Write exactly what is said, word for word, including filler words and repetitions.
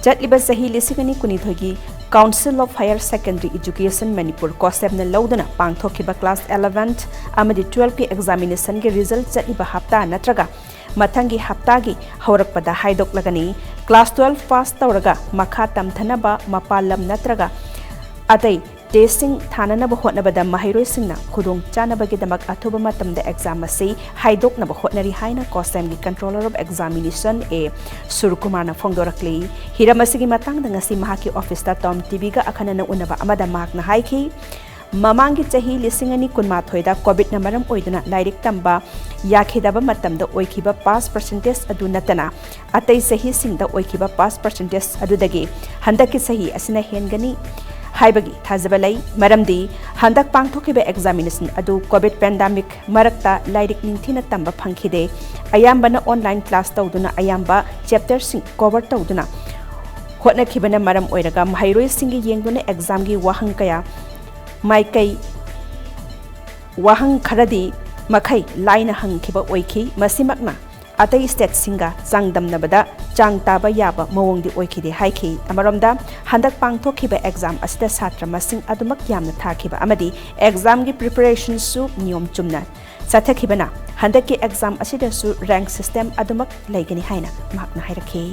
ꯆꯠꯂꯤꯕ ꯆꯍꯤ ꯂꯤꯁꯤꯡ ꯑꯅꯤ ꯀꯨꯟꯅꯤꯊꯣꯏꯒꯤ Council of Higher Secondary Education Manipur, COHSEB ꯅ ꯂꯧꯗꯨꯅ ꯄꯥꯡꯊꯣꯛꯈꯤꯕ class eleventh ꯑꯃꯗꯤ twelfth ꯀꯤ examination ꯒꯤ result ꯆꯠꯂꯤꯕ ꯍꯞꯇꯥ ꯅꯠꯇ꯭ꯔꯒ ꯃꯊꯪꯒꯤ ꯍꯞꯇꯥꯒꯤ ꯍꯧꯔꯛꯄꯗ ꯍꯥꯏꯗꯣꯛꯂꯒꯅꯤ꯫ Class twelve pass ꯇꯧꯔꯒ ꯃꯈꯥ ꯇꯝꯊꯅꯕ ꯃꯄꯥꯟ ꯂꯝ ꯅꯠꯇ꯭ꯔꯒ ꯑꯇꯩ test ꯁꯤꯡ ꯊꯥꯅꯅꯕ ꯍꯣꯠꯅꯕꯗ ꯃꯍꯩꯔꯣꯏꯁꯤꯡꯅ ꯈꯨꯗꯣꯡ ꯆꯥꯅꯕꯒꯤꯗꯃꯛ ꯑꯊꯨꯕ ꯃꯇꯝꯗ exam ꯑꯁꯤ ꯍꯥꯏꯗꯣꯛꯅꯕ ꯍꯣꯠꯅꯔꯤ ꯍꯥꯏꯅ COHSEB ꯒꯤ Controller of Examination A ꯁꯨꯔꯀꯨꯃꯥꯔꯅ ꯐꯣꯡꯗꯣꯔꯛꯂꯤ꯫ ꯍꯤꯔꯝ ꯑꯁꯤꯒꯤ ꯃꯇꯥꯡꯗ ꯉꯁꯤ ꯃꯍꯥꯛꯀꯤ office ꯇ Tom TV ꯒ ꯑꯈꯟꯅꯅ ꯎꯅꯕ ꯑꯃꯗ ꯃꯍꯥꯛꯅ ꯍꯥꯏꯈꯤ, ꯃꯃꯥꯡꯒꯤ ꯆꯍꯤ ꯂꯤꯁꯤꯡ ꯑꯅꯤ ꯀꯨꯟꯃꯥꯊꯣꯏꯗ COVID ꯅ ꯃꯔꯝ ꯑꯣꯏꯗꯨꯅ ꯂꯥꯏꯔꯤꯛ ꯇꯝꯕ ꯌꯥꯈꯤꯗꯕ ꯃꯇꯝꯗ ꯑꯣꯏꯈꯤꯕ pass percentage ꯑꯗꯨ ꯅꯠꯇꯅ ꯑꯇꯩ ꯆꯍꯤꯁꯤꯡꯗ ꯑꯣꯏꯈꯤꯕ pass percentage ꯑꯗꯨꯗꯒꯤ ꯍꯟꯗꯛꯀꯤ ꯆꯍꯤ ꯑꯁꯤꯅ ꯍꯦꯟꯒꯅꯤ ꯍꯥꯏꯕꯒꯤ ꯊꯥꯖꯕ ꯂꯩ꯫ ꯃꯔꯝꯗꯤ ꯍꯟꯗꯛ ꯄꯥꯡꯊꯣꯛꯈꯤꯕ examination ꯑꯗꯨ COVID pandemic ꯃꯔꯛꯇ ꯂꯥꯏꯔꯤꯛ ꯅꯤꯡꯊꯤꯅ ꯇꯝꯕ ꯐꯪꯈꯤꯗꯦ꯫ ꯑꯌꯥꯝꯕꯅ online class ꯇꯧꯗꯨꯅ ꯑꯌꯥꯝꯕ chapter ꯁꯤꯡ cover ꯇꯧꯗꯨꯅ ꯍꯣꯠꯅꯈꯤꯕꯅ ꯃꯔꯝ ꯑꯣꯏꯔꯒ ꯃꯍꯩꯔꯣꯏꯁꯤꯡꯒꯤ ꯌꯦꯡꯗꯨꯅ exam ꯒꯤ ꯋꯥꯍꯪ ꯀꯌꯥ ꯃꯥꯏꯀꯩ ꯋꯥꯍꯪ ꯈꯔꯗꯤ ꯃꯈꯩ ꯂꯥꯏꯅ ꯍꯪꯈꯤꯕ ꯑꯣꯏꯈꯤ꯫ ꯃꯁꯤꯃꯛꯅ ꯑꯇꯩ state ꯁꯤꯡꯒ ꯆꯥꯡꯗꯝꯅꯕꯗ ꯆꯥꯡ ꯇꯥꯕ ꯌꯥꯕ ꯃꯑꯣꯡꯗꯤ ꯑꯣꯏꯈꯤꯗꯦ ꯍꯥꯏꯈꯤ꯫ ꯑꯃꯔꯣꯝꯗ, ꯍꯟꯗꯛ ꯄꯥꯡꯊꯣꯛꯈꯤꯕ exam ꯑꯁꯤꯗ ꯁꯥꯇ꯭ꯔ ꯃꯁꯤꯡ ꯑꯗꯨꯃꯛ ꯌꯥꯝꯅ ꯊꯥꯈꯤꯕ ꯑꯃꯗꯤ exam ꯒꯤ preparation ꯁꯨ ꯅꯤꯌꯣꯝ ꯆꯨꯝꯅ ꯆꯠꯊꯈꯤꯕꯅ ꯍꯟꯗꯛꯀꯤ exam ꯑꯁꯤꯗꯁꯨ rank system ꯑꯗꯨꯃꯛ ꯂꯩꯒꯅꯤ ꯍꯥꯏꯅ ꯃꯍꯥꯛꯅ ꯍꯥꯏꯔꯛꯈꯤ꯫